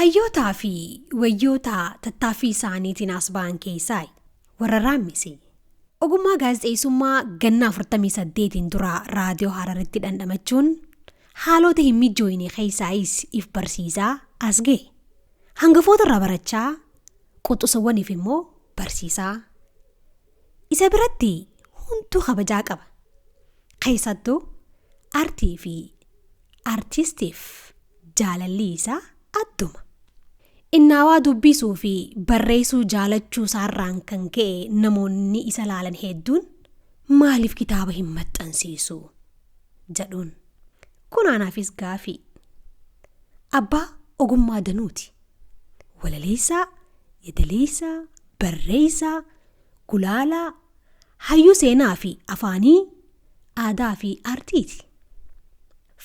Hayyootaa fi wayyoota tattaaffii isaaniitiin as ba'an keessaa warra raammise. Ogummaa gaazexeessummaa ganna 48 dura raadiyoo Hararitti dhandhamachuun haalota hin mijooyne keessaayis if barsiisaa as ga'e. Hangafoota irraa barachaa quxusawwaniif immoo barsiisaa. Isa biratti hunduu kabajaa qaba. Keessattuu artii fi artistiif jaalalli isaa adduma. Innaawaa dubbisuu fi barreessuu jaalachuu isaarraan kan ka'e namoonni isa laalan hedduun maaliif kitaaba hin maxxansiisu jedhuun. Kun anaafis gaafii. Abbaa ogummaa danuuti. Walaleessaa, yedaleessaa, barreessaa, gulaalaa, hayyuu seenaa fi afaanii, aadaa fi aartiiti.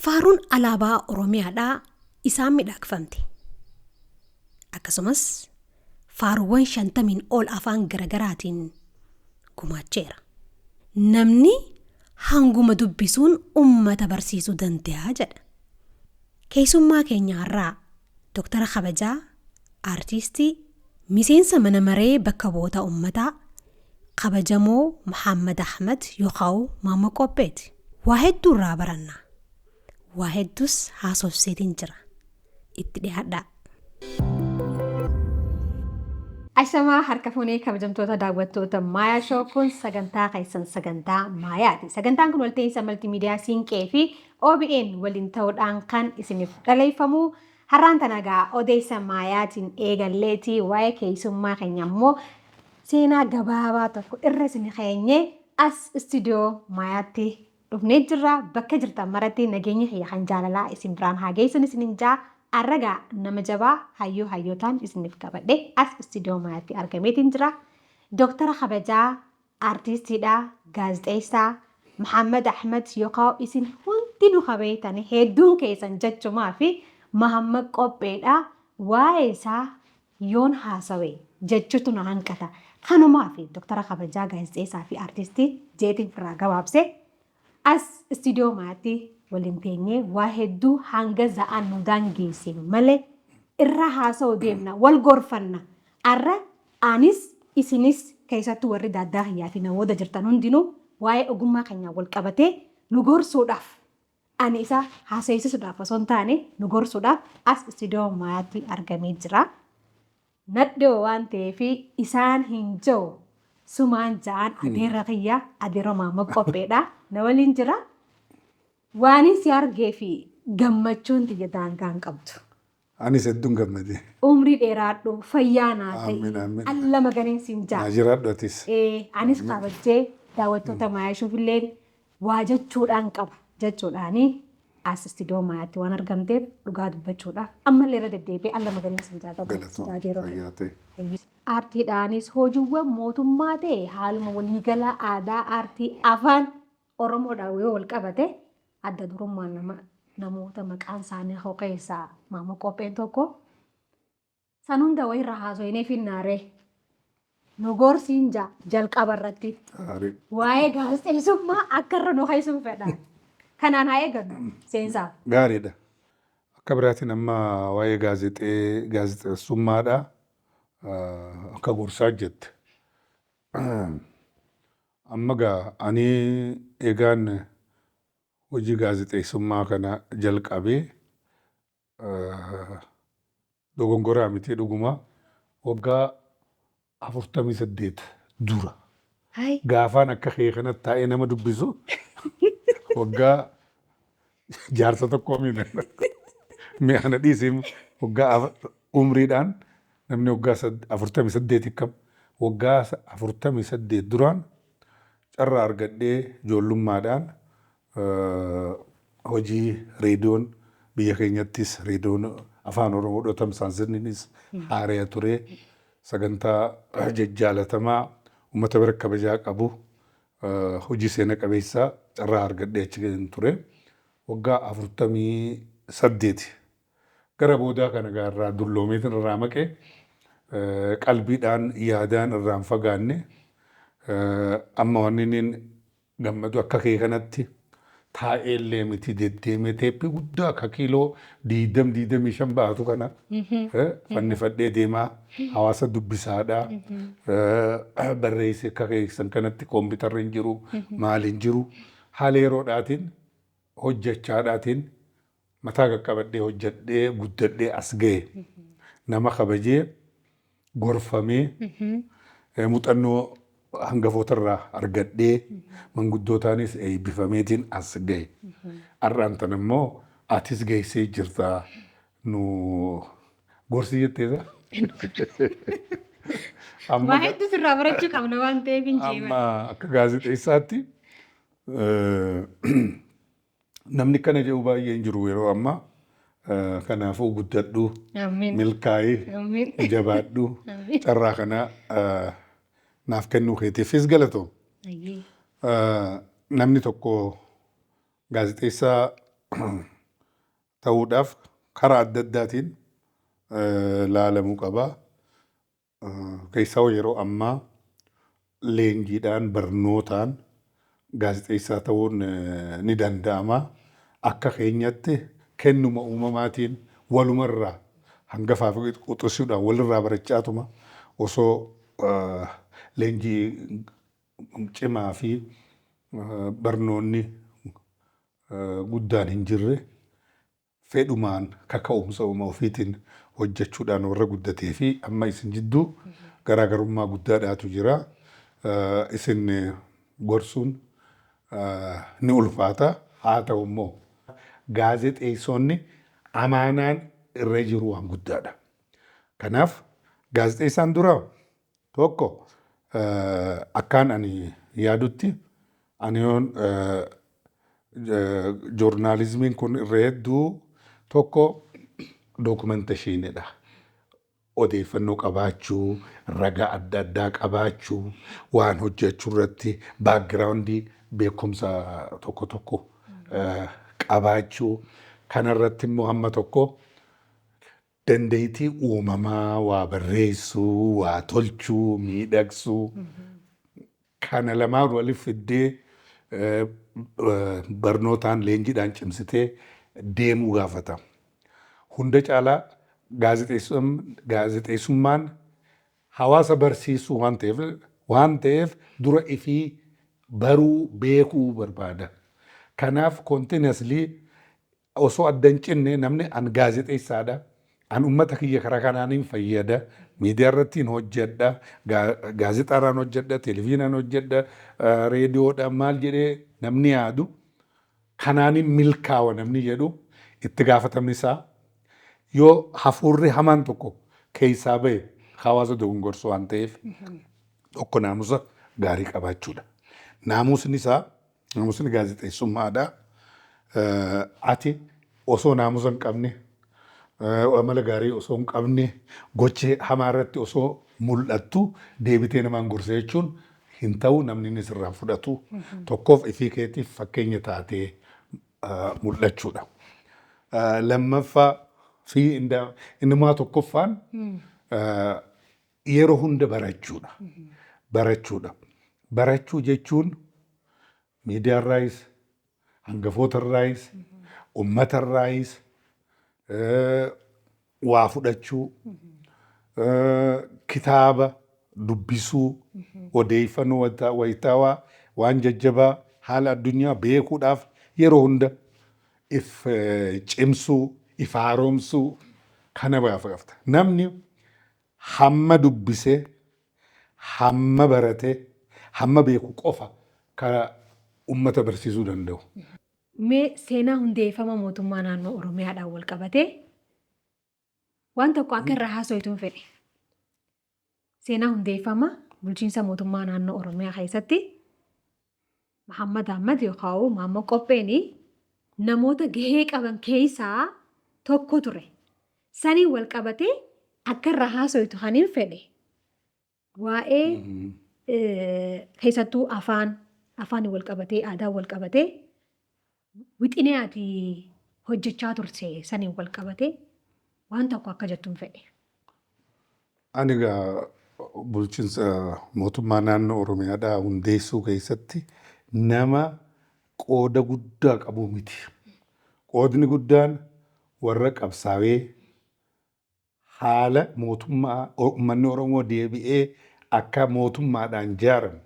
Faaruun alaabaa Oromiyaadhaa isaan midhaagfamte. Akkasumas faaruuwwan 50 ol afaan garagaraatiin gumaacheera. Namni hanguma dubbisuun ummata barsiisuu danda'a jedha. Keessummaa keenya har'aa Dooktara Kabajaa, Aartistii, miseensa mana maree bakka bu'oota uummataa kabajamoo Muhammad Ahmad yookaan Maamma Qopheeti. Waa hedduu irraa baranna. Waa hedduus haasofseetiin jira. Itti dhiyaadhaa. Ashamaa harka fuunee kabajamtoota daawwattoota Maayaa Show, kun sagantaa keessan sagantaa Maayaati. Sagantaan kun walta'iinsa maltiimiidiyaa Siinqee fi OBN waliin ta'uudhaan kan isiniif dhaleeffamu. Har'aan tana egaa odeessa Maayaatiin eegalleeti waa'ee keessummaa keenya immoo seenaa gabaabaa tokko irra isin keenyee as istuudiyoo Maayaatti dhufnee jirra. Bakka jirtan maratti nageenya kiyya kan jaalalaa isin biraan haa geessun isinin jaa. Arragaa nama jabaa hayyuu hayyootaan isiniif qabadhe as istuudiyoo Maayaatti argameetiin jira. Dooktara kabajaa, aartistiidha, gaazexeessaa Muhammad Ahmad yookaan isin hundinuu kabeeytan hedduun keessan jechumaa fi Muhammad Qopheedha. Waa'ee isaa yoon haasawe jechuutu na hanqata. Kanumaa fi dooktara kabajaa, gaazexeessaa fi aartistii jeetiin firraa gabaabse as istuudiyoo Maayaatti waliin teenyee waa hedduu hanga za'aan nu daangeesse malee irra haasa'u deemna, wal gorfanna. Arra anis isinis keessattuu warri daaddaa kiyyaa fi namoota jirtan hundinuu waa'ee ogummaa keenyaan wal qabatee nu gorsuudhaaf, ani isa haasa'isiisuudhaaf osoo hin taane nu gorsuudhaaf as istuudiyoo Maayaatti argamee jira. Nadhoo waan ta'eef isaan hin jiru, sumaan ja'aan adeera kiyya, adeera Maamma Qopheedha. Na waliin jira. Waan si argee fi gammachuun tiyya daangaa hin qabdu. Anis hedduun gammade. Umrii dheeraadhu, fayyaa naa ta'e. Amiin, amiin. Alla maganiin siin jaa. Naa jiraadhu atis. Anis kabajjee daawwattoota Maayaa Showfilleen waa jechuudhaan qaba jechuudhaani as istuudiyoo Maayaatti waan argamteef dhugaa dubbachuudhaaf ammallee irra deddeebi'ee alla maganiin siin jaa. Galatoom. Fayyaa ta'e. Aartiidhaanis hojiiwwan mootummaa ta'e haaluma waliigalaa aadaa aartii afaan Oromoodhaan yoo wal qabate adda durummaan nama namoota maqaan isaanii hoo keessaa Maamma Qopheen tokko. San hunda wayirra haasofnee finnaaree nu gorsiin jaa jalqaba irratti. Gaarii. Waa'ee gaazexeessummaa akka irra nu keessuun fedha. Kanaan haa eegannu seensaaf. Gaariidha. Akka biraatiin amma waa'ee gaazexeessummaadha. Akka gorsaa jette. Amma gaa ani egaan hojii gaazexeessummaa kana jalqabee dogongoraa miti, dhuguma waggaa 48 dura. Gaafaan akka kee kanatti taa'ee nama dubbisu waggaa jaarsa tokko miidha. Mi'a kana dhiisee waggaa umriidhaan namni waggaa 48 akkam, waggaa 48 duraan carraa argadhee ijoollummaadhaan hojii reediyoon biyya keenyattis reediyoon afaan Oromoo tamsaasninis haaraya ture. Sagantaa jajjaalatamaa uummata bira kabajaa qabu, hojii seena qabeessaa carraa argadhee achi ture. Waggaa 48 gara boodaa kana gaarraa dulloomeetiin irraa maqee qalbiidhaan yaadaan irraan fagaanne. Amma wanni inni gammadu akka kee kanatti Taa'eellee miti, deddeemee teeppii guddaa akka kiiloo 20, 25 baatu kana fannifadhee deemaa hawaasa dubbisaadha. Barreessee akka keessan kanatti kompiitarri hin jiru, maal hin jiru. Haala yeroodhaatiin hojjechaadhaatiin mataa qaqqabadhee hojjedhee guddadhee as ga'e. Nama kabajee gorfamee muuxannoo hangafootarraa argadhee manguddootaanis eebbifameetiin as ga'e. Har'aan tan immoo atis geessee jirta, nu gorsi jetteesa. Waa hedduu sirraa barachuu qabna waan ta'eef hin jeeman. Amma akka gaazexeessaatti namni kana jedhu baay'ee hin jiru yeroo ammaa. Kanaafuu guddadhu, milkaa'ii, jabaadhu, carraa kana naaf kennuu keetiifis galatoom. Namni tokko gaazexeessaa ta'uudhaaf karaa adda addaatiin laalamuu qaba. Keessaa yeroo ammaa leenjiidhaan barnootaan gaazexeessaa ta'uun ni danda'ama. Akka keenyatti kennuma uumamaatiin walumarraa hangafaa fi quxisuudhaan walirraa barachaatuma osoo leenjii cimaa fi barnoonni guddaan hin jirre fedhumaan kaka'umsa uuma ofiitiin hojjechuudhaan warra guddatee fi amma isin jidduu garaagarummaa guddaadhaatu jira. Isin gorsuun ni ulfaata. Haa ta'u immoo gaazexeessonni amaanaan irra jiru waan guddaadha. Kanaaf gaazexeessaan dura tokko akkaan ani yaadutti ani yoon joornaalizimiin kun irra hedduu tokko dookumenteeshiinidha. Odeeffannoo qabaachuu, ragaa adda addaa qabaachuu, waan hojjechuu irratti background beekumsa tokko tokko qabaachuu, kanarratti immoo hamma tokko dandeettii uumamaa waa barreessuu, waa tolchuu, miidhagsuu kana lamaan waliif fiddee barnootaan leenjiidhaan cimsitee deemuu gaafata. Hunda caalaa gaazexeessummaan hawaasa barsiisuu waan ta'eef dura ifii baruu beekuu barbaada. Kanaaf continuously osoo adda hin cinne namni an gaazexeessaadha. An uummata kiyya karaa kanaan hin fayyada. Miidiyaa irratti hin hojjedha. Gaazexaadhaan hojjedha. Televiziyoonaan hojjedha. Reediyoodhaan maal jedhee namni yaadu kanaan hin milkaawa namni jedhu itti gaafatamni isaa yoo hafuurri hamaan tokko keessaa bahe hawaasa dogongorsu waan ta'eef tokko naamusa gaarii qabaachuudha. Naamusni isaa, naamusni gaazexeessummaadha. Ati osoo naamusa hin qabne, amala gaarii osoo hin qabne, gocha hamaa irratti osoo mul'attu deebitee namaan gorsa jechuun hin ta'u, namni inni sirraan fudhatu. Tokkoof ifii keetiif fakkeenya taatee mul'achuudha. Lammaffaa fi innumaa tokkoffaan yeroo hunda barachuudha. Barachuudha. Barachuu jechuun miidiyaarraayis, hangafootarraayis, uummatarraayis waa fudhachuu, kitaaba dubbisuu, odeeffannoo wayitaawaa waan jajjabaa haala addunyaa beekuudhaaf yeroo hunda if cimsuu, if haaromsuu kana gaafata. Namni hamma dubbisee, hamma baratee, hamma beeku qofa ka ummata barsiisuu danda'u. Mee seenaa hundeeffama mootummaa naannoo Oromiyaadhaan wal qabatee waan tokko akka irraa haasoftuun fedhe. Seenaa hundeeffama bulchiinsa mootummaa naannoo Oromiyaa keessatti Mahammad Ahmad yookaan Maammoo Qopheen namoota gahee qaban keessaa tokko ture. Saniin wal qabatee akka irraa haasoftu kan hin fedhe. Waa'ee keessattuu afaan wal qabatee, aadaan wal qabatee wixinee ati hojjechaa turte saniin wal qabatee waan tokko akka jettuun fedhe. Ani egaa bulchiinsa mootummaa naannoo Oromiyaadhaa hundeessuu keessatti nama Qooda guddaa qabu miti. Qoodni guddaan warra qabsaa'ee haala mootummaa uummanni Oromoo deebi'ee akka mootummaadhaan ijaaramu.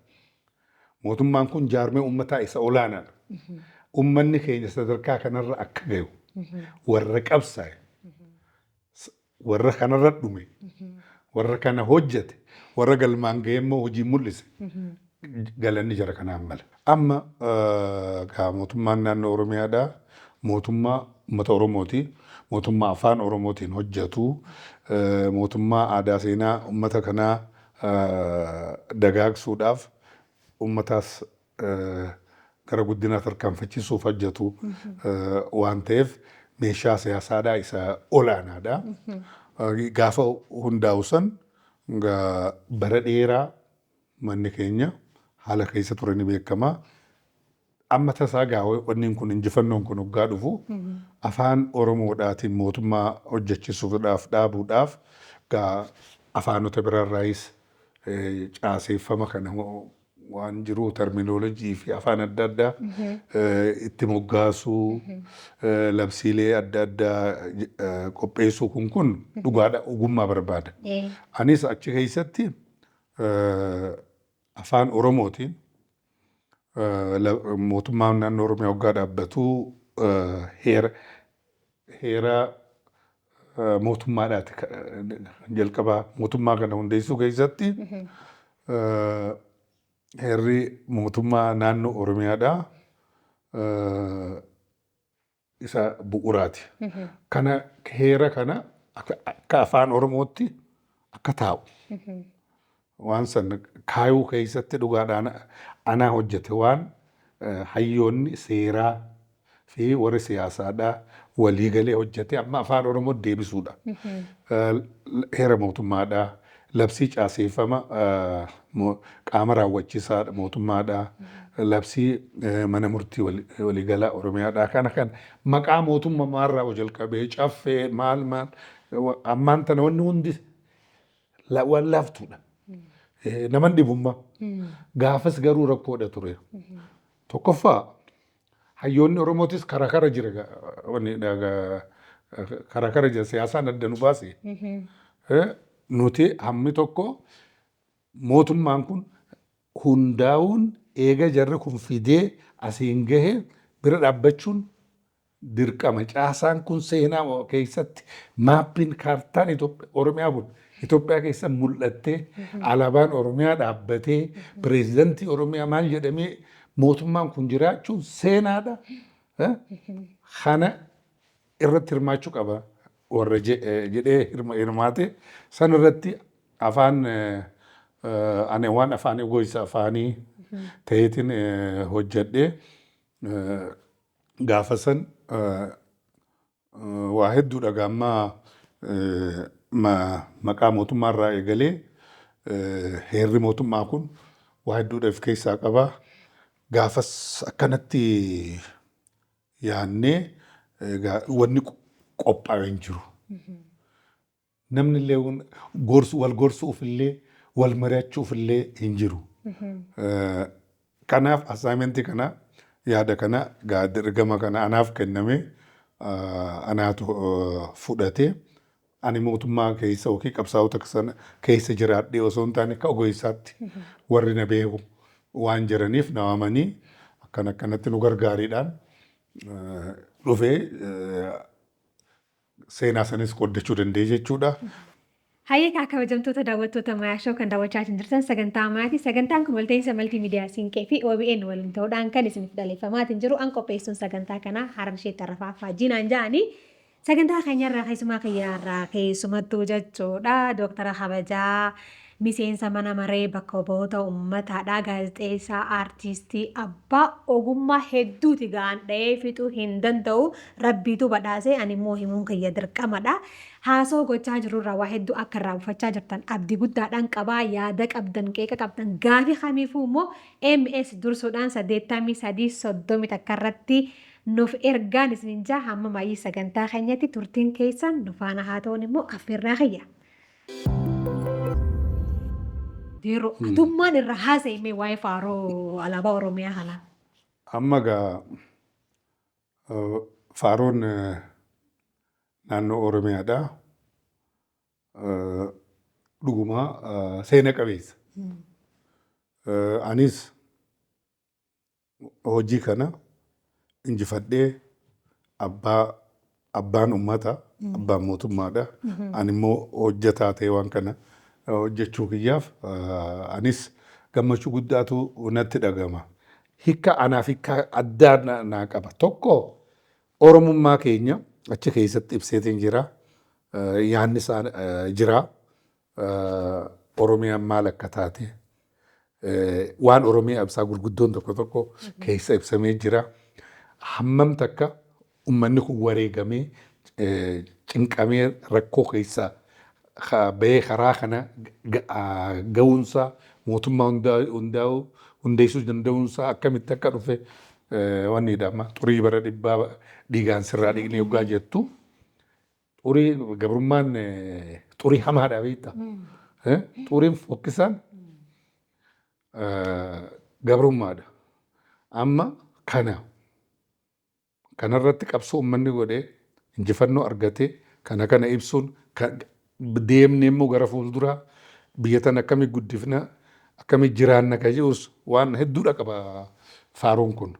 Mootummaan kun jaarmee uummataa isa olaanaadha. Uummanni keenya sadarkaa kanarra akka gahu warra qabsaa'e, warra kanarra dhume, warra kana hojjete, warra galmaan ga'e immoo hojii mul'ise, galanni jara kanaan mala. Amma gaa mootummaan naannoo Oromiyaadhaa mootummaa uummata Oromooti. Mootummaa afaan Oromootiin hojjetu. Mootummaa aadaa seenaa uummata kanaa dagaagsuudhaaf, uummataas gara guddinaa tarkaanfachiisuuf hojjetu waan ta'eef, meeshaa siyaasaadhaa isa olaanaadha. Gaafa hundaa'u san bara dheeraa manni keenya haala keessa ture ni beekama. Amma tasaa gaa wanni kun, injifannoon kun hoggaa dhufu, afaan Oromoodhaatiin mootummaa hojjechisuudhaaf dhaabuudhaaf, gaa afaanota biraarraayis caaseeffama kana waan jiru, terminology fi afaan adda addaa itti moggaasuu, labsiilee adda addaa qopheessuu, kun dhugaadha, ogummaa barbaada. Anis achi keessatti afaan Oromootiin mootummaan naannoo Oromiyaa hoggaa dhaabbatu heera mootummaadhaati jalqabaa. Mootummaa kana hundeessuu keessatti heerri mootummaa naannoo Oromiyaadhaa isa bu'uuraati. Kana heera kana akka afaan Oromootti akka taa'u. Waan san kaayuu keessatti dhugaadhaan anaa hojjete. Waan hayyoonni seeraa fi warri siyaasaadhaa waliigalee hojjete amma afaan Oromoo deebisuudha. Heera mootummaadhaa, labsii caaseeffama qaama raawwachiisaa mootummaadhaa, labsii mana murtii waliigalaa Oromiyaadhaa, kana kan maqaa mootummaarraa jalqabee caffee maal maal, ammaan tana wanni hundi waan laaftuudha. Naman dhibummaa. Gaafas garuu rakkoodha ture. Tokkoffaa, hayyoonni Oromootis karaa kara jira, karaa kara jira, siyaasaan adda nu baase. Nuti hammi tokko mootummaan kun hundaa'uun eega jarri kun fidee asiin gahe bira dhaabbachuun dirqama. Caasaan kun seenaa keessatti maappiin kaartaan Oromiyaa kun Itoophiyaa keessa mul'attee, alaabaan Oromiyaa dhaabbatee, pireezidantii Oromiyaa maal jedhamee mootummaan kun jiraachuun seenaadha. Kana irratti hirmaachuu qaba warra jedhee hirmaate san irratti afaan ani waan afaan gosa afaanii ta'eetiin hojjedhee gaafa san waa hedduudha. Gaammaa maqaa mootummaa irraa eegalee heerri mootummaa kun waa hedduudha of keessaa qaba. Gaafas akkanatti yaannee wanni qophaa'e hin jiru. Namni illee wal gorsuuf illee, wal mari'achuuf illee hin jiru. Kanaaf assignmentii kana, yaada kana, dirqama kana anaaf kenname, anaatu fudhate. Ani mootummaa keessa yookiin qabsaa'ota sana keessa jiraadhee osoo hin taane, akka ogeessaatti warri na beeku waan jiraniif na waamanii akkana akkanatti nu gargaariidhaan dhufee seenaa sanis qooddachuu danda'e jechuudha. Hayyee, kabajamtoota daawwattoota Maayaa Show, kan daawwachaa jirtan sagantaa Maayaati. Sagantaan kun walta'iinsa maltiimiidiyaa Siinqee fi OBN waliin ta'uudhaan kan isiniif dhaleeffamaatiin jiru. An qopheessuun sagantaa kanaa Hararshee Tarrafaa Faajjiinaan ja'anii, sagantaa keenyarraa keessumaa kiyyaarraa keessumattuu jechuudha. Dooktara kabajaa, miseensa mana maree bakka bu'oota uummataadha. Gaazexeessaa, aartistii, abbaa ogummaa hedduuti, ga'aan dha'ee fixuu hin danda'u. Rabbiitu badhaasee, ani immoo himuun kiyya dirqamadha. Haasoo gochaa jirurraa waa hedduu akka irraa buufachaa jirtan abdii guddaadhaan qabaa. Yaada qabdan, qeeqa qabdan, gaafii kamiifuu immoo MS dursuudhaan 83 31 irratti nuuf ergaan isinin jaa. Hamma maayyii sagantaa keenyatti turtiin keessan nu faana haa ta'uun immoo affeerraa kiyya. Yeroo atummaan irra haasa'e waa'ee faaroo alaabaa Oromiyaa kana. Amma gaa faaruun naannoo Oromiyaadha. Dhugumaa seena qabeessa. Anis hojii kana injifadhee abbaan uummata, abbaan mootummaadha. Ani immoo hojjetaa ta'e waan kana hojjechuu kiyyaaf anis gammachuu guddaatu natti dhagama. Hiika anaaf hiika addaa naa qaba. Tokko, Oromummaa keenya achi keessatti ibseetiin jira. Yaadni isaa jira. Oromiyaan maal akka taate, waan Oromiyaa ibsaa gurguddoon tokko tokko keessa ibsamee jira. Hammam takka uummanni kun wareegamee, cinqamee, rakkoo keessa bahee karaa kana ga'uunsaa, mootummaa hundaa'uu hundeessuu danda'uunsaa akkamitti akka dhufe, wanni amma xurii bara dhibbaa dhiigaan sirraa dhiqnee yoggaa jettu, xurii gabrummaan xurii hamaadha, beektaa. Xuriin fokkisaan gabrummaadha. Amma kana kanarratti qabsoo uummanni godhee injifannoo argatee kana ibsuun, deemnee immoo gara fuulduraa biyya tana akkamii guddifna, akkamii jiraanna ka jedhus waan hedduudha qaba faaruun kun.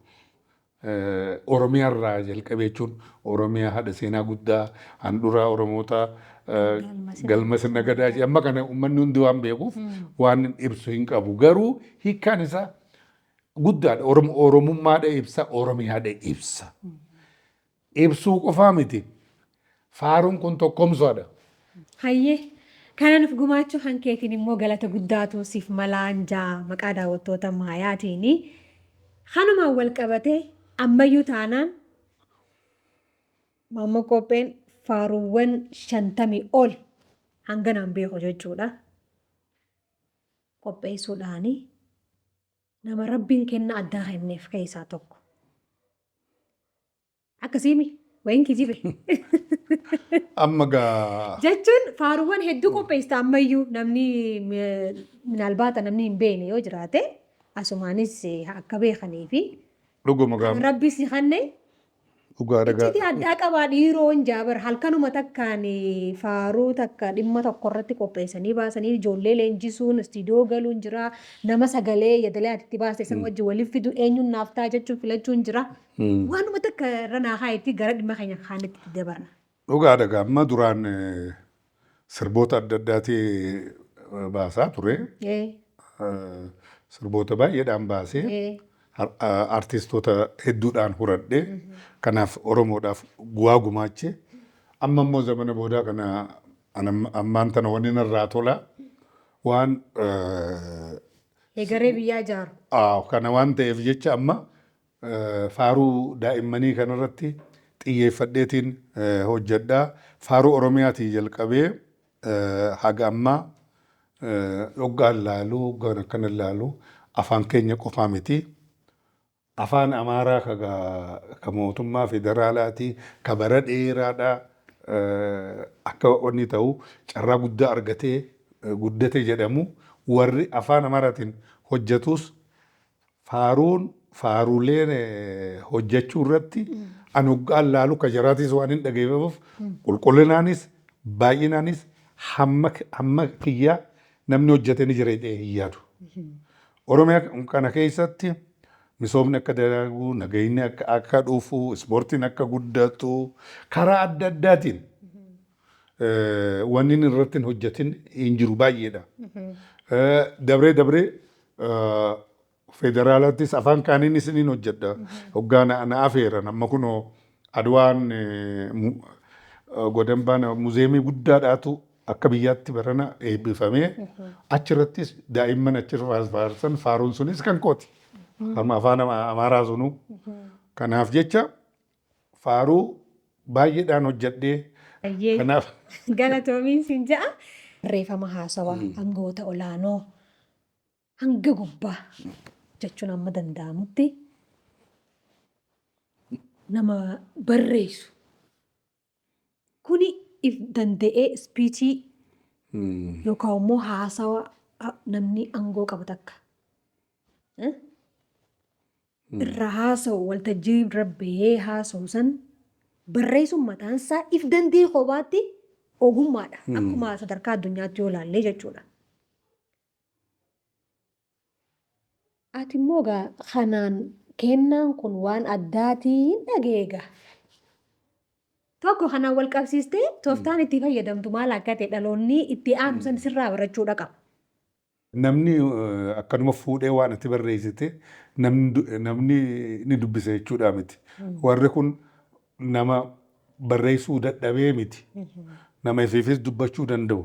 Oromiyaa irraa jalqabee jechuun, Oromiyaa haadha seenaa guddaa, handhuraa Oromoota, galma sirna gadaa, amma kana uummanni hundi waan beekuuf waan ibsu hin qabu. Garuu hiikkaan isaa guddaadha. Oromummaadha ibsa, Oromiyaadha ibsa. Ibsuu qofaa miti. Faaruun kun tokkomsaadha. Hayyee, kana nuuf gumaachuu hankeetiin immoo galata guddaatu siif malaan jaa maqaa daawwattoota Maayaatiin. Kanumaan wal qabatee ammayyuu taanaan Maammoo Qopheen faaruuwwan 50 ol hanganaan beeku jechuudha. Qopheessuudhaani nama Rabbiin kenna addaa kenneef keessaa tokko. Akkasiimi wayin kijibe. Amma gaa Jechuun faaruuwwan hedduu qopheessita, ammayyuu namni minaalbaata namni hin beekne yoo jiraate asumaanis akka beekanii fi Dhuguma gaa. Rabbi si kanne Dhugaadha gaa. Iccitii addaa qabaa dhiiroon jaabar, halkanuma takkaan faaruu takka dhimma tokko irratti qopheessanii baasanii ijoollee leenjisuun, istiidiyoo galuun jira, nama sagalee yadalee ati itti baaste san wajjin waliif fidu, eenyuun naaf ta'a jechuun filachuun jira. Waanuma takka irra naa kaayetti gara dhimma keenya kaanitti dabarra. Dhugaadha gaa, amma duraan sirboota adda addaati baasaa ture. Sirboota baay'eedhaan baasee artistoota hedduudhaan horadhe. Kanaaf Oromoodhaaf bu'aa gumaache. Amma immoo zamana boodaa kana ammaan tana wanni narraa tola waan Egeree biyyaa ijaaru. Kana waan ta'eef jecha amma faaruu daa'immanii kanarratti xiyyeeffadheetiin hojjedha. Faaruu Oromiyaatii jalqabee haga ammaa hoggaan laalu, hoggaan akkana laalu, afaan keenya qofaa miti. Afaan Amaaraa ka mootummaa federaalaati, ka bara dheeraadha akka wanni ta'u carraa guddaa argatee guddate jedhamu, warri afaan Amaaraatiin hojjetus faaruun faaruuleen hojjechuu irratti ani hoggaan laalu ka jaraatis waan hin dhageeffamuuf qulqullinaanis baay'inaanis hamma kiyyaa namni hojjete ni jira jedhee hin yaadu. Oromiyaa kana keessatti misoomni akka dagaagu, nageenyi akka dhufu, ispoortiin akka guddatu, karaa adda addaatiin wanni inni irratti hin hojjetin hin jiru, baay'eedha. Dabree dabree federaalattis afaan kaaniinis ni hojjedha. Hoggaa na afeeran, amma kunoo Adwaan godambaan muzeemii guddaadhaatu akka biyyaatti barana eebbifamee, achirrattis daa'imman achirra faarsan, faaruun sunis kan kooti. Afaan Amaaraa sunuu. Kanaaf jecha faaruu baay'eedhaan hojjedhee kanaaf. Galatoomiin siin ja'a. Barreeffama haasawaa aangawoota olaanoo hanga gubbaa jechuun amma danda'amutti nama barreessu. Kuni if danda'ee speechii yookaan immoo haasawa namni aangoo qabu takka. Irra haasa'u, waltajjii irra bahee haasa'u san barreessuun mataan isaa if danda'e kophaatti ogummaadha. Akkuma sadarkaa addunyaatti yoo ilaalle jechuudha. Ati immoo egaa kanaan kennaan kun waan addaatiin dhaga'e egaa. Tokko kanaan wal qabsiistee tooftaan itti fayyadamtu maal akka ta'e dhaloonni itti aanu san sirraa barachuudha qaba. Namni akkanuma fuudhee waan ati barreessite namni ni dubbisa jechuudha miti. Warri kun nama barreessuu dadhabee miti. Nama ifiifis dubbachuu danda'u.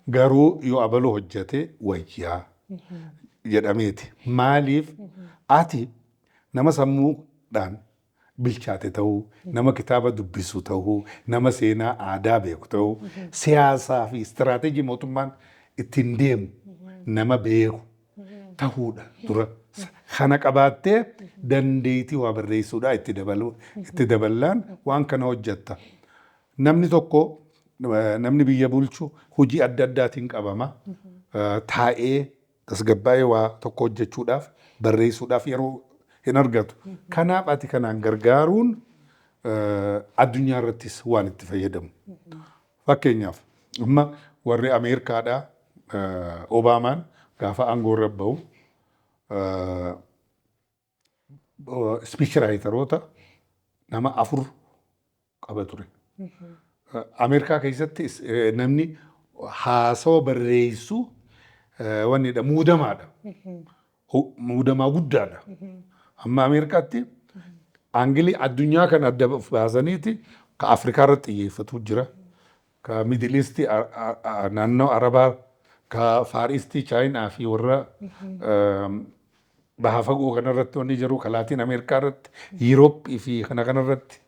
Garuu yoo abaluu hojjete wayyaa jedhameeti. Maaliif ati nama sammuudhaan bilchaate ta'uu, nama kitaaba dubbisu ta'uu, nama seenaa aadaa beeku ta'uu, siyaasaa fi istiraateejii mootummaan ittiin deemu nama beeku ta'uudha dura. Kana qabaattee dandeettii waa barreessuudhaa itti dabaluu itti daballaan waan kana hojjetta. Namni tokko, namni biyya bulchu hojii adda addaatiin qabama. Taa'ee tasgabbaa'ee waa tokko hojjechuudhaaf, barreessuudhaaf yeroo hin argatu. Kanaaf ati kanaan gargaaruun addunyaa irrattis waan itti fayyadamu. Fakkeenyaaf, amma warri Ameerikaadhaa, Obaamaan gaafa aangoo irra bahu speech writeroota nama 4 qaba ture. Ameerikaa keessatti namni haasawa barreessu wannidha, muudamaadha. Muudamaa guddaadha. Amma Ameerikaatti aangilii addunyaa kana adda baasaniiti ka Afrikaa irratti xiyyeeffatu jira. Ka Middle East, naannoo Arabaa, ka Far East, Chaayinaa fi warra baha fagoo kanarratti wanni jiru, ka Laatiin Ameerikaa irratti, Yurooppii fi kana kanarratti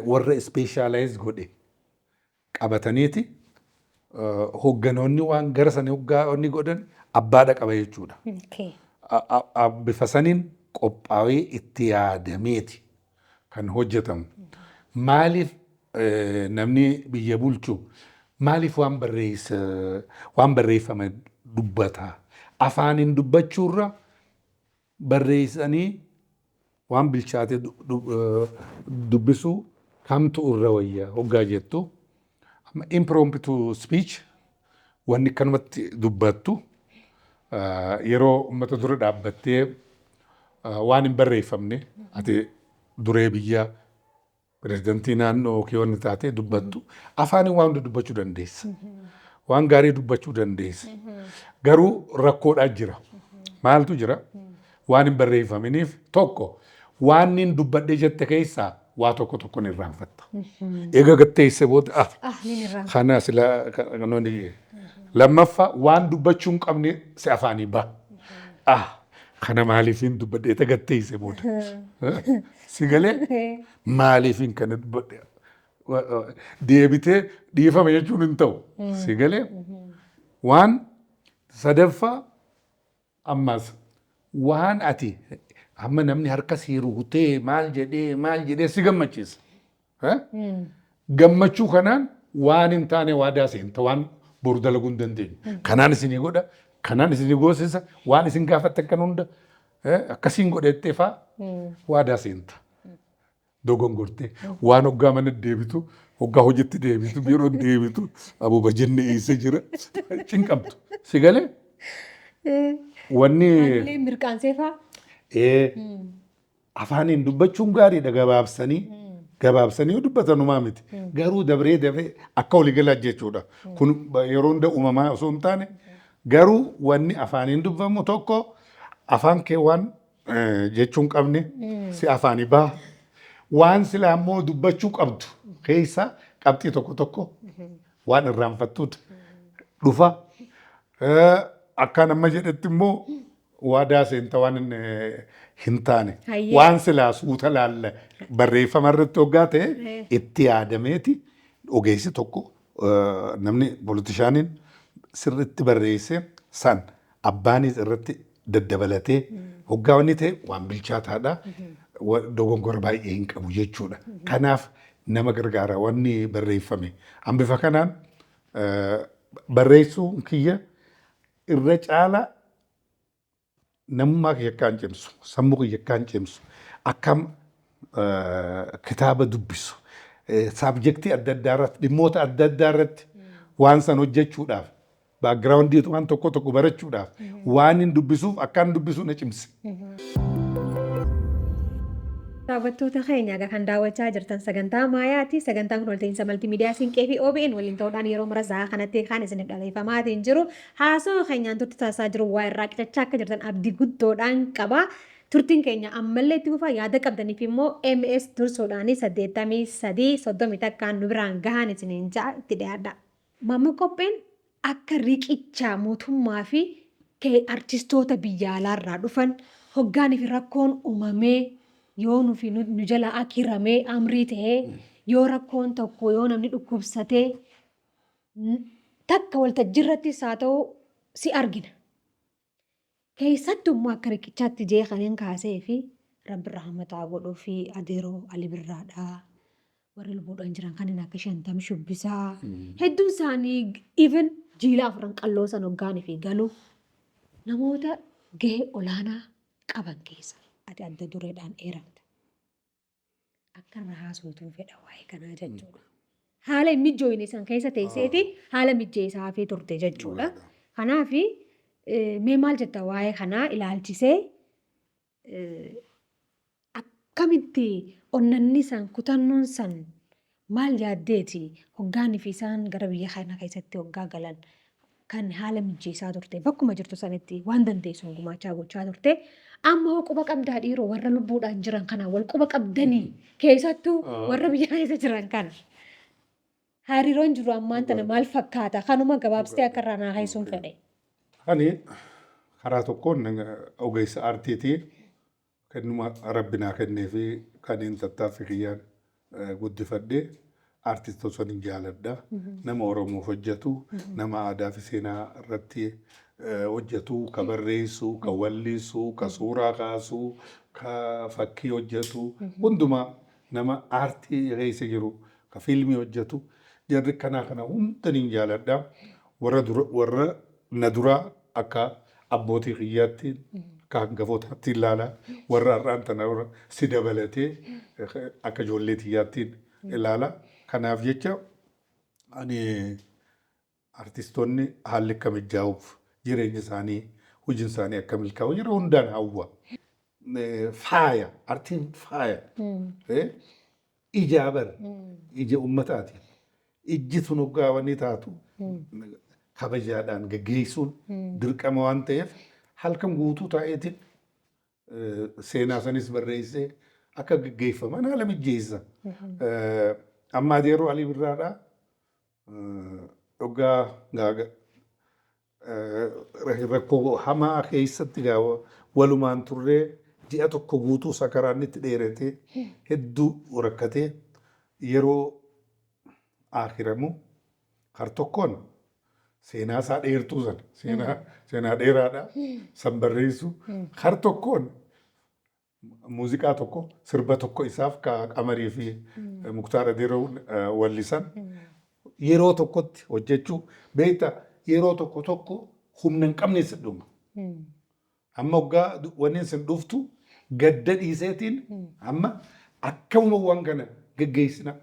warra specialize godhe qabataniiti hoogganoonni waan gara sanii hoggaa wanni godhan abbaadha qaba jechuudha. Bifa saniin qophaa'ee itti yaadameeti kan hojjetamu. Maaliif namni biyya bulchu maaliif waan barreessa, waan barreeffame dubbata? Afaaniin dubbachuurra barreessanii waan bilchaate dubbisuu kamtu irra wayya hoggaa jettu, amma impromptu speech, wanni akkanumatti dubbattu, yeroo uummata dura dhaabbattee waan hin barreeffamne, ati duree biyyaa, pirezidantii naannoo yookiin wanni taatee dubbattu, afaaniin waan hunda dubbachuu dandeessa. Waan gaarii dubbachuu dandeessa. Garuu rakkoodhaa jira. Maaltu jira? Waan hin barreeffaminiif, tokko waan hin dubbadhee jette keessaa waa tokko tokko ni irraanfatta. Eega gatteesse booda ah Ah, ni irraanfata. Kana sila kanoonni. Lammaffaa, waan dubbachuu hin qabne si afaanii ba'a. Ah, kana maaliif hin dubbadhee gatteesse booda. Si galee, maaliif hin kana dubbadhe? Deebitee dhiifama jechuun hin ta'u. Si galee, waan sadaffaa ammas waan ati amma namni harka sii rukutee maal jedhee maal jedhee si gammachiisa. Gammachuu kanaan waan hin taane waadaa seenta, waan boru dalaguu hin dandeenye. Kanaan isinii godha, kanaan isinii goosisa, waan isin gaafattan kan hunda akkasiin godhettee faa waadaa seenta. Dogongortee waan hoggaa mana deebitu, hoggaa hojiitti deebitu, biiroo deebitu, aboo bajanni eessa jira, cinqamtu. Si galee, wanni Haamileen mirqaansee faa. Afaaniin dubbachuun gaariidha, gabaabsanii gabaabsanii yoo dubbatanumaa miti. Garuu dabree dabree akka waliigalaa jechuudha. Kun yeroo hunda uumamaa osoo hin taane, garuu wanni afaaniin dubbamu tokko afaan kee waan jechuu hin qabne si afaanii baha. Waan silaa immoo dubbachuu qabdu keessa qabxii tokko tokko waan irraanfattuutu dhufa. Akkaan amma jedhetti immoo waadaa seenta waan hin taane. Waan silaa suuta laalla barreeffama irratti hoggaa ta'e itti yaadameeti ogeessi tokko, namni politicianiin sirriitti barreesse san abbaanis irratti daddabalatee hoggaa wanni ta'e waan bilchaataadha. Dogongora baay'ee hin qabu jechuudha. Kanaaf nama gargaara wanni barreeffame. An bifa kanaan barreessuun kiyya irra caala. Namummaa kiyya akkaan cimsu, sammuu kiyya akkaan cimsu, akkam kitaaba dubbisu, subjectii adda addaa irratti, dhimmoota adda addaa irratti waan san hojjechuudhaaf, backgroundii waan tokko tokko barachuudhaaf waan hin dubbisuuf akkaan dubbisuu na cimse. Daawwattoota keenya, egaa kan daawwachaa jirtan sagantaa Maayaati. Sagantaan kun walta'iinsa maltiimiidiyaa Siinqee fi OBN waliin ta'uudhaan yeroo mara sa'a kanatti kan isiniif dhaleeffamaatiin jiru. Haasawaa keenyaan turti taasisaa jiru waa irraa qicachaa akka jirtan abdii guddoodhaan qaba. Turtiin keenya ammallee itti fufaa. Yaada qabdaniif immoo MS dursuudhaan 83 31 nu biraan gahaan isiniin ja'a, itti dhiyaadha. Maammoo Qopheen akka riqichaa mootummaa fi artistoota biyya alaarraa dhufan hoggaanii fi rakkoon uumamee, yoo nufi nu jala akiramee amrii ta'ee, yoo rakkoon tokko, yoo namni dhukkubsatee takka waltajjiirrattis haa ta'u si argina. Keessattuu immoo akka riqichaatti jee kanneen kaasee fi Rabbi rahmataa godhuu fi adeeroo Ali Birraadhaa. Warri lubbuudhaan jiran kanneen akka Shantam Shubbisaa. Hedduun isaanii, even jiila Afran Qalloo san hoggaanii fi galu, namoota gahee olaanaa qaban keessa ati adda dureedhaan eeramta. Akka irra haasoftuun fedha waa'ee kanaa jechuudha. Haala hin mijjooyne san keessa teesseeti haala mijjeessaa fi turte jechuudha. Kanaaf mee maal jetta waa'ee kanaa ilaalchisee? Akkamitti onnanni san, kutannoon san maal yaaddeeti hoggaanii fi isaan gara biyya kana keessatti hoggaa galan kan haala mijjeessaa turte, bakkuma jirtu sanitti waan dandeessuun gumaachaa gochaa turte? Amma hoo quba qabdaa dhiiroo, warra lubbuudhaan jiran kana wal quba qabdanii, keessattuu warra biyya keessa jiran kana? Hariiroon jiru ammaan tana maal fakkaata? Kanuma gabaabsitee akka irraa naa kaasuun fedhe. Ani karaa tokkoon ogeessa aartiiti. Kennuma Rabbi naa kennee fi kanneen tattaaffii kiyyaan guddifadhee aartistoota sanin jaaladha. Nama Oromoof hojjetu, nama aadaa fi seenaa irratti hojjetu, ka barreessu, ka wallisu, ka suuraa kaasu, ka fakkii hojjetu, hundumaa nama aartii keessa jiru, ka fiilmii hojjetu, jarri kanaa kana hunda nin jaaladha. Warra dura, warra na duraa akka abbootii kiyyaatti, akka hangafootaatti ilaala. Warra har'aan tana si dabalatee akka ijoollee tiyyaattiin ilaala. Kanaaf jecha ani artistoonni haalli akka mijaa'uuf, jireenya isaanii, hojiin isaanii akka milkaa'u yeroo hundaan hawwa. Faaya, artiin faaya. Ijaa bar, ija ummataati. Ijji sun hoggaa wanni taatu kabajaadhaan gaggeessuun dirqama waan ta'eef, halkan guutuu taa'eetiin seenaa sanis barreessee akka gaggeeffaman haala mijeessa. Amma adeeroo Alii Birraadhaa hoggaa rakkoo hamaa keessatti gaa walumaan turree, ji'a tokko guutuu sakaraan itti dheeratee hedduu rakkatee yeroo akiramu, har tokkoon seenaa isaa dheertuu sana, seenaa dheeraadha san barreessu, har tokkoon muuziqaa tokko, sirba tokko isaaf ka Qamarii fi Muktaar Adeeroo wallisan yeroo tokkotti hojjechuu. Beekta, yeroo tokko tokko humna hin qabne si dhuma. Amma hoggaa wanni sin dhuftu gadda dhiiseetiin amma akkamuma waan kana geggeessina.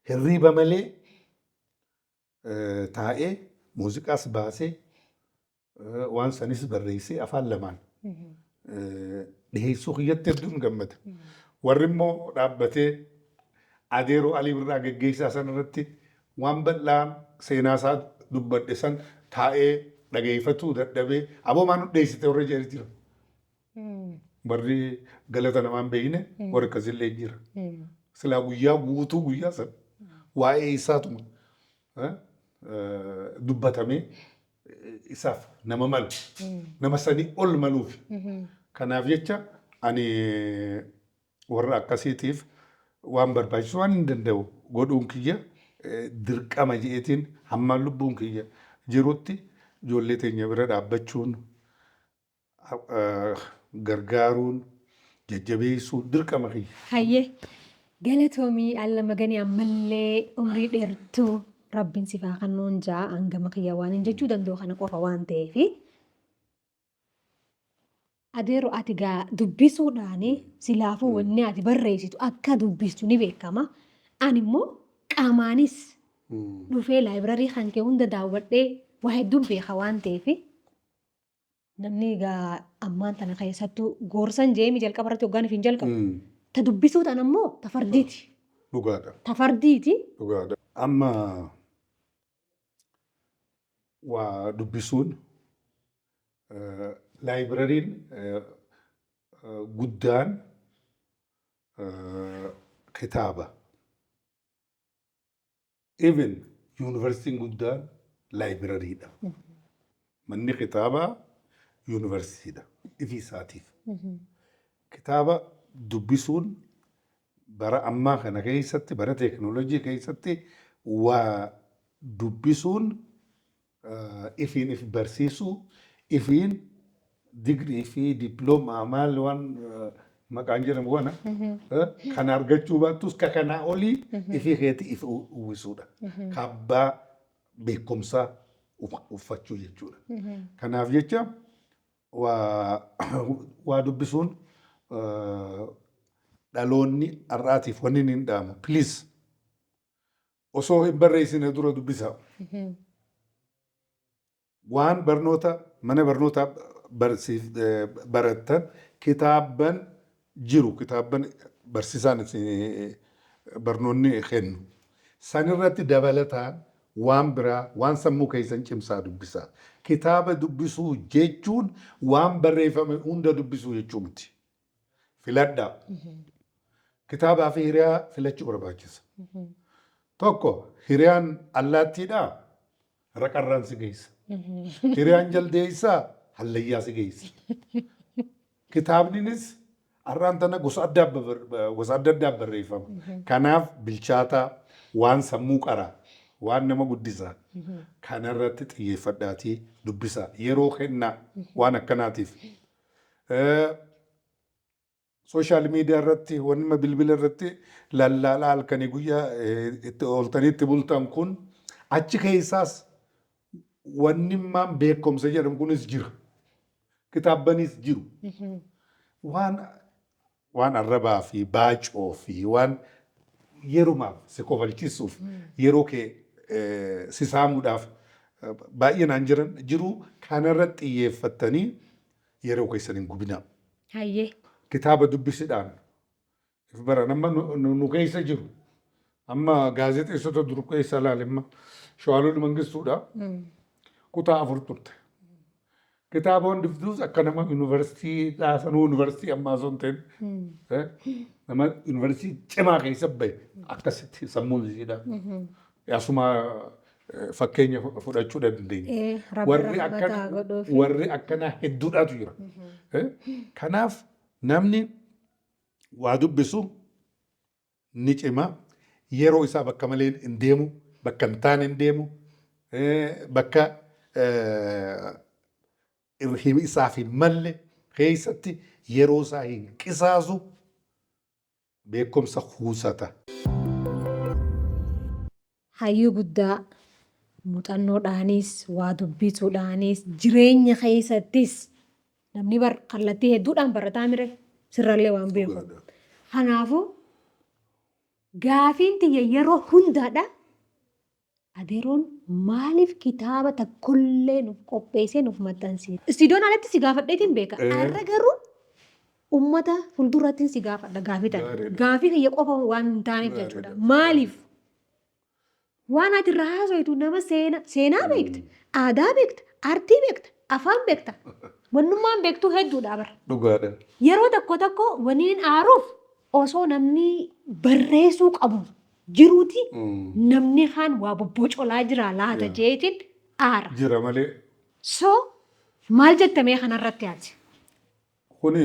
Hirriiba malee taa'ee muuziqaas baasee, waan sanis barreessee, afaan lamaan dhiheessuu kiyyatti hedduun gammada. Warri immoo dhaabbatee adeeroo Alii Birraa geggeessaa san irratti waan bal'aa seenaa isaa dubbadhe san taa'ee dhageeffatuu dadhabee, "Aboo, maan nu dheessite?" warra jedhe jira. Warri galata namaan beekne warri akkasillee jira. Silaa guyyaa guutuu guyyaa san waa'ee isaatuma dubbatamee isaaf nama malu, nama sanii ol maluuf. Kanaaf jecha ani warra akkasiitiif waan barbaachisu waan hin danda'u godhuun kiyya dirqama je'eetiin, hamma lubbuun kiyya jirutti ijoollee teenya bira dhaabbachuun, gargaaruun, jajjabeessuun dirqama kiyya. Hayyee, galatoomii alla maganii, ammallee umrii dheertuu Rabbiin sifaa kennuun jaa. Hangama kiyya waan hin jechuu danda'u kana qofa waan ta'eefi. Adeero, ati gaa dubbisuudhaani silaafuu wanni ati barreessitu akka dubbistu ni beekama. Ani immoo qaamaanis dhufee library kan kee hunda daawwadhee waa hedduun beeka waan ta'eef, namni egaa ammaan tana keessattuu goorsan jeemi jalqaba irratti hoggaan hin jalqabu. Ta dubbisuu tan ammoo ta fardiiti. Dhugaadha. Ta fardiiti. Dhugaadha. Amma waa dubbisuun, libraryn guddaan kitaaba. Even yuunivarsiitiin guddaan librarydha. Manni kitaabaa yuunivarsiitiidha ifii isaatiif. Kitaaba dubbisuun bara ammaa kana keessatti, bara teekinooloojii keessatti, waa dubbisuun ifiin if barsiisuu, ifiin digrii fi dippiloomaa maal waan maqaan jedhamu kana kana argachuu baattus, ka kanaa olii ifii keetii if uwwisuudha. Kaabbaa beekumsaa uffachuu jechuudha. Kanaaf jecha waa dubbisuun dhaloonni har'aatiif wanni inni hin dhaamu, please, osoo hin barreessine dura dubbisaa. Waan barnoota mana barnootaa barattan, kitaabban jiru, kitaabban barsiisaan barnoonni kennu. Sanirratti dabalataan waan biraa, waan sammuu keessan cimsaa dubbisaa. Kitaaba dubbisuu jechuun waan barreeffame hunda dubbisuu jechuu miti. Filadhaa. Kitaabaa fi hiriyaa filachuu barbaachisa. Tokko hiriyaan allaattiidhaa, raqarraan si geessa. Hiriyaan jaldeessaa, hallayyaa si geessa. Kitaabninis har'aan tana gosa adda addaa barreeffama. Kanaaf bilchaataa, waan sammuu qaraa, waan nama guddisaa kanarratti xiyyeeffadhaatii dubbisaa, yeroo kennaa waan akkanaatiif. Social media irratti, wanni bilbila irratti lallaalaa halkanii guyyaa itti ooltanii itti bultan kun, achi keessaas wanni maan beekumsa jedhamu kunis jira. Kitaabbanis jiru. Waan arrabaa fi baacoo fi waan yerumaaf si kofalchisuuf, yeroo kee si saamuudhaaf baay'inaan jiran jiru, kanarratti xiyyeeffattanii yeroo keessan hin gubinaa. Hayyee. Kitaaba dubbisidhaan if bara nama nu keessa jiru. Amma gaazexeessota dur keessa ilaali, amma Shawaalol Mangistuudha. Kutaa 4 turte. Kitaaba hundiftuus akka nama yuunivarsiitii sanuu, yuunivarsiitii ammaa osoo hin ta'in, nama yuunivarsiitii cimaa keessa bahe akkasitti sammuun isiidha. Asuma fakkeenya fudhachuu dandeenya. Warri akkana, warri akkanaa hedduudhaatu jira. Kanaaf namni waa dubbisu ni cima. Yeroo isaa bakka malee hin deemu, bakka hin taane hin deemu, bakka isaaf hin malle keessatti yeroo isaa hin qisaasu, beekumsa kuusata. Hayyuu guddaa, muuxannoodhaanis, waa dubbisuudhaanis, jireenya keessattis namni bar kallattii hedduudhaan barataa mire, sirrallee waan beeku. Kanaafuu gaafiin tiyya yeroo hundaadha. Adeeroon maaliif kitaaba tokkollee nuuf qopheessee nuuf maxxansiise? Istiidiyoon alatti si gaafadheetiin beeka. Har'a garuu uummata fuuldurattiin si gaafadha gaafii tana. Gaafii kiyya qofa waan hin taaneef jechuudha. Maaliif? Waan ati irraa haasoitu nama seenaa beekta, aadaa beekta, aartii beekta, afaan beekta. Wannummaan beektuu hedduudha bara. Dhugaadha. Yeroo tokko tokko waniin aaruuf, osoo namni barreessuu qabu jiruuti namni kaan waa bobbocolaa jira laata jeetiin aara. Jira malee. So maal jettamee kanarratti ati? Kuni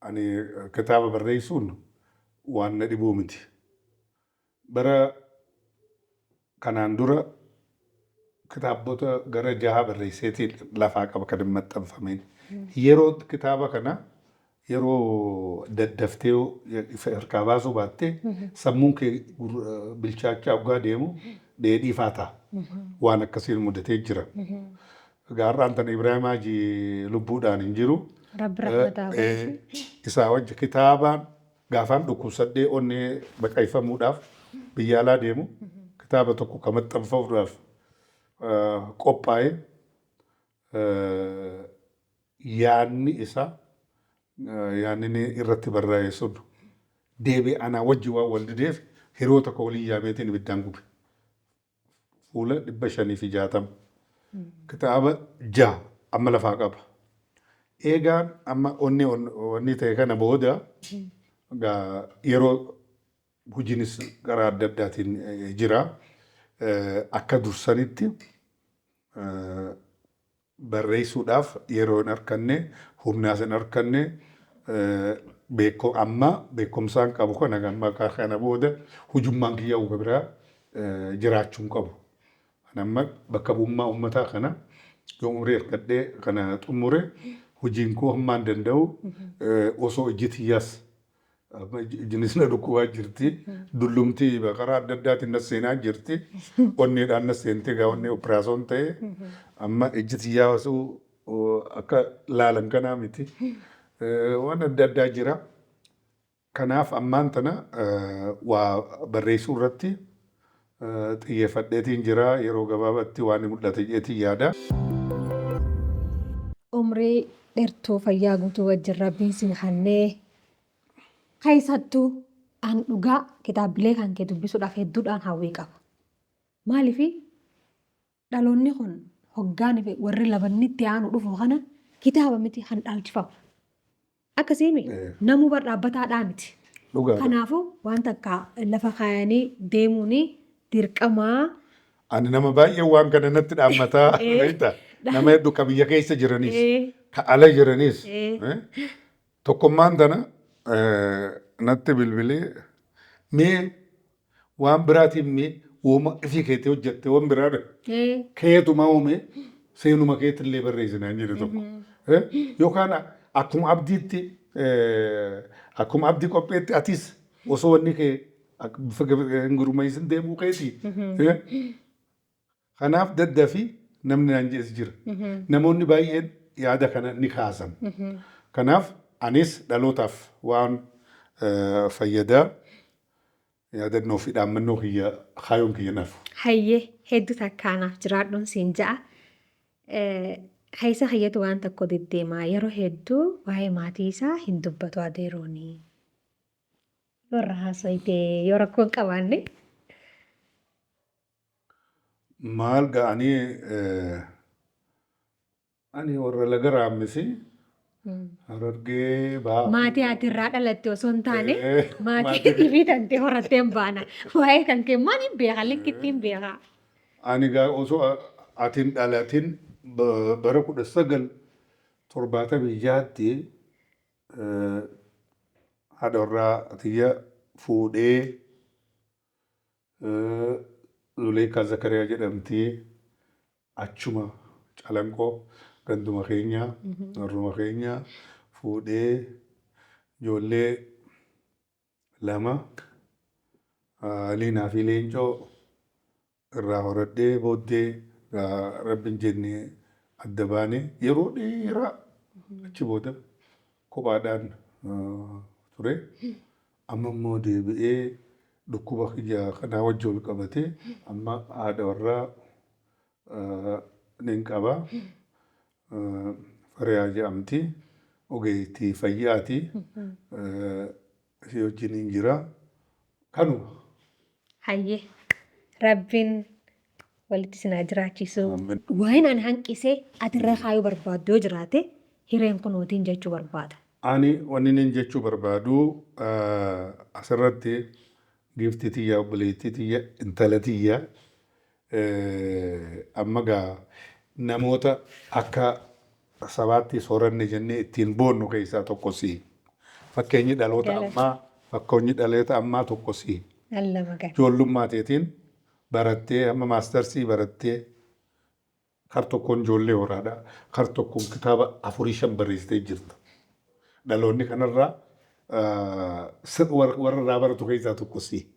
ani kitaaba barreessuun waan na dhibuu miti. Bara kanaan dura kitaabota gara jaha barreesseetiin lafaa qaba kan hin maxxanfameen. Yeroo kitaaba kana yeroo daddaftee harkaa baasuu baattee, sammuun kee bilchaachaa waggaa deemu dheedhiifaa ta'a. Waan akkasiin mudatee jira. Gaarraan tana Ibrahim Haji lubbuudhaan hin jiru. Rabbi rahmataa godhu. Isaa wajji kitaabaan gaafaan dhukkubsadhee onnee baqayfamuudhaaf biyya alaa deemu kitaaba tokko kan maxxanfamuudhaaf qophaa'e yaadni isaa yaadni inni irratti barraa'e sun deebi'ee anaa wajji waan wal dideef hiriyoota koo waliin yaameetiin ibiddaan gube. Fuula 560. Kitaaba jaha amma lafaa qaba. Eegaan amma onni wanni ta'e kana booda gaa yeroo hojiinis karaa adda addaatiin jira. Akka dursanitti barreessuudhaaf yeroo hin arkanne, humnaas hin arkanne, beekko amma beekumsaan qabu kana amma kana booda hujummaan kiyya uga biraa jiraachuu hin qabu. Ani amma bakka bu'ummaa uummataa kana yoo umurii harkadhee kana xumure hojiin koo hammaan danda'u osoo ijji tiyyaas amma ijjinis na dhukkubaa jirti. Dullumti karaa adda addaatiin na seenaa jirti. Onneedhaan na seente egaa onnee operaasyoon ta'e amma ijji tiyyaa osoo akka laalan kanaa miti. Waan adda addaa jira. Kanaaf ammaan tana waa barreessuu irratti xiyyeeffadheetiin jira. Yeroo gabaabaatti waan mul'ate jedheetiin yaada. Umrii dheertuu fayyaa guutuu wajjin Rabbiin si kennee keessattuu an dhugaa kitaabilee kan kee dubbisuudhaaf hedduudhaan hawwii qaba. Maaliif dhaloonni kun hoggaan fi warri labanni itti aanu dhufu kana kitaaba miti kan dhaalchifamu. Akkasiimi namuu bar dhaabbataadhaa miti. Dhugaadha. Kanaafuu waan takka lafa kaayanii deemuun dirqamaa. Ani nama baay'ee waan kana natti dhaammataa beektaa? Nama hedduu ka biyya keessa jiranis, ka ala jiranis. Tokkummaan tana natti bilbilee mee waan biraatiin mee wooma ifii keetii hojjette waan biraa keetuma uume seenuma keetillee barreessinaan jedhe tokko. Yookaan akkuma abdiitti akkuma abdii qopheetti atis osoo wanni kee bifa hin gurmeessin deemuu keetii. Kanaaf daddafii namni naan jedhes jira. Namoonni baay'een yaada kana ni kaasan. Kanaaf anis dhalootaaf waan fayyadaa yaadannoo fi dhaammannoo kiyya kaayoon kiyya naaf. Hayyee hedduu takkaanaaf jiraadhuun siin ja'a. Keessa kiyyatu waan tokko deddeemaa yeroo hedduu waa'ee maatii isaa hin dubbatu adeerooni. Yoo irra haasofte yoo rakkoo hin qabaanne. Maal ga'anii ani warra laga raammisi Harargee bahaa. Maatii ati irraa dhalatte osoo hin taane maatii ifii tantee horattee hin baana. Waa'ee kan kee maal hin beeka likkitti hin beeka. Ani gaa osoo ati hin dhalatin bara 1976tti haadha warraa tiyya fuudhee Zuleekaa Zakariyaa jedhamti achuma Calanqoo ganduma keenya warruma keenya fuudhee ijoollee lama Liinaa fi Leencoo irraa horadhee booddee Rabbiin jennee adda baane yeroo dheeraa achi booda kophaadhaan ture. Amma immoo deebi'ee dhukkuba kiyya kanaa wajji wal qabatee amma haadha warraa nin qaba. Fariyaa jedhamti. Ogeettii fayyaati. Ishee wajjiniin jira. Kanuma. Hayyee Rabbiin walitti isin haa jiraachisu. Waa'een ani hanqisee ati irra kaayuu barbaaddu yoo jiraate hireen kunootiin jechuu barbaada. Ani wanni nin jechuu barbaadu asirratti giiftii tiyya obboleettii tiyya intala tiyya amma gaa namoota akka sabaatti sooranne jennee ittiin boonnu keessaa tokko si. Fakkeenyi dhaloota ammaa fakkeenyi dhaloota ammaa tokko si. Ijoollummaa teetiin barattee amma maastarsii barattee kar tokkoon ijoollee horaadha. Kar tokkoon kitaaba afurii shan barreessitee jirta. Dhaloonni kanarraa warra irraa baratu keessaa tokko si.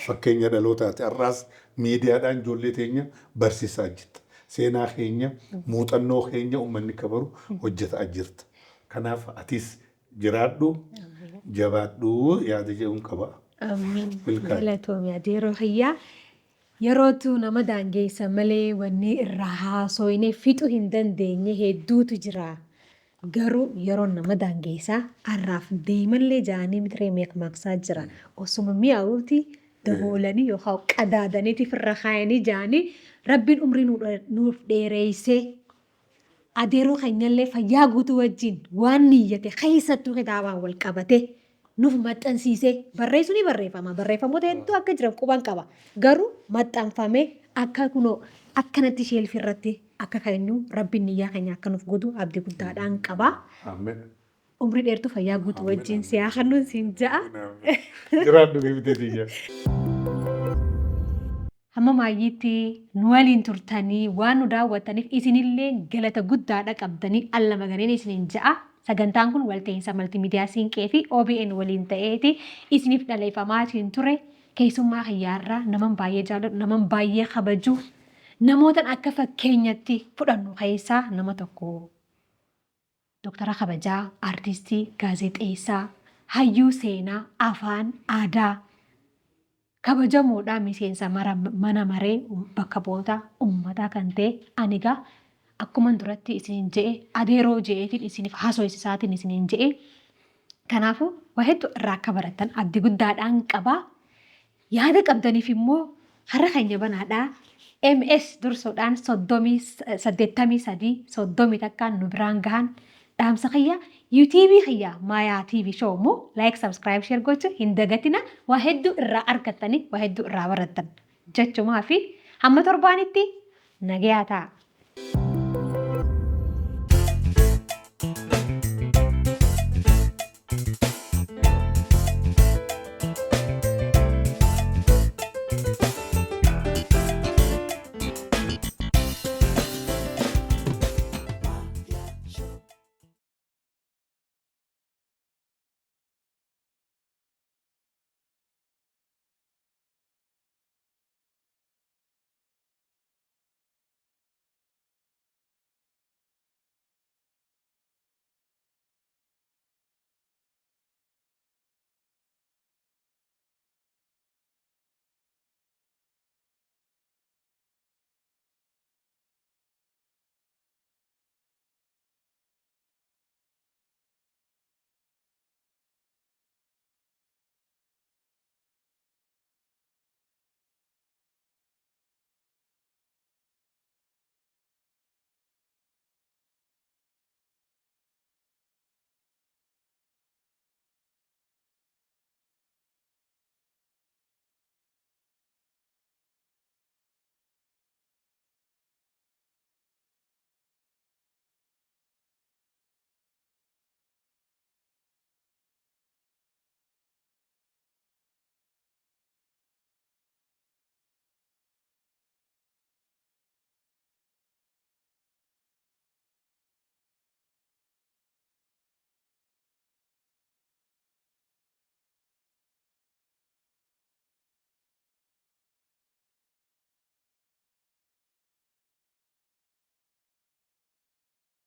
Fakkeenya dhalootaati. Har'aas miidiyaadhaan ijoollee teenya barsiisaa jirta. Seenaa keenya, muuxannoo keenya uummanni akka baru hojjetaa jirta. Kanaaf atis jiraadhu, jabaadhu yaada jedhuun qaba. Amiin. Milkaa'e. Galatoomi adeeroo kiyyaa. Yerootu nama daangeessa malee wanni irraa haasoyne fixuu hin dandeenye hedduutu jira. Garuu yeroon nama daangeessaa har'aaf deemallee ja'anii mitiree meeqmaaqsaa jira. Osuma mi'aawuti daboolanii yookaan qadaadaniiti firra kaayanii ja'anii Rabbiin umrii nuuf dheereessee adeeroo keenyallee fayyaa guutuu wajjin waan niyyate keessattuu kitaabaan wal qabate nuuf maxxansiisee barreessuu ni barreeffama. Barreeffamoota hedduu akka jiran quban qaba. Garuu maxxanfamee akka kunoo akkanatti sheelfii irratti akka keenyu Rabbiin niyyaa keenya akka nuuf godhu abdii guddaadhaan qaba. Ameen. Umrii dheertuu fayyaa guutuu wajjin si haa kennuun siin ja'a. Jiraadhu beektee tiyya. Hamma maayyiitti nu waliin turtanii waan nu daawwattaniif isinillee galata guddaadha qabdanii alla maganeen isiniin ja'a. Sagantaan kun walta'iinsa maltiimiidiyaa Siinqee fi OBN waliin ta'eeti isiniif dhaleeffamaatiin ture. Keessummaa kiyyaarraa naman baay'ee jaalladhu, naman baay'ee kabaju, namootan akka fakkeenyatti fudhannu keessaa nama tokko. Doktara kabajaa, artistii, gaazexeessaa, hayyuu seenaa, afaan, aadaa, kabajamoodha miseensa mana maree bakka bu'oota uummataa kan ta'e ani egaa akkuma duratti isiniin je'e adeeroo je'eetiin isiniif haasofsiisaatiin isiniin je'e. Kanaafuu waa hedduu irraa akka barattan abdii guddaadhaan qabaa. Yaada qabdaniif immoo har'a keenya banaadhaa. MS dursuudhaan 83 31 nu biraan gahan dhaamsa kiyya YouTube kiyya Maayaa TV Show immoo like, subscribe, share gochuu hin dagatina. Waa hedduu irraa argattanii waa hedduu irraa barattan jechumaa fi hamma torbaanitti nagayaa ta'a.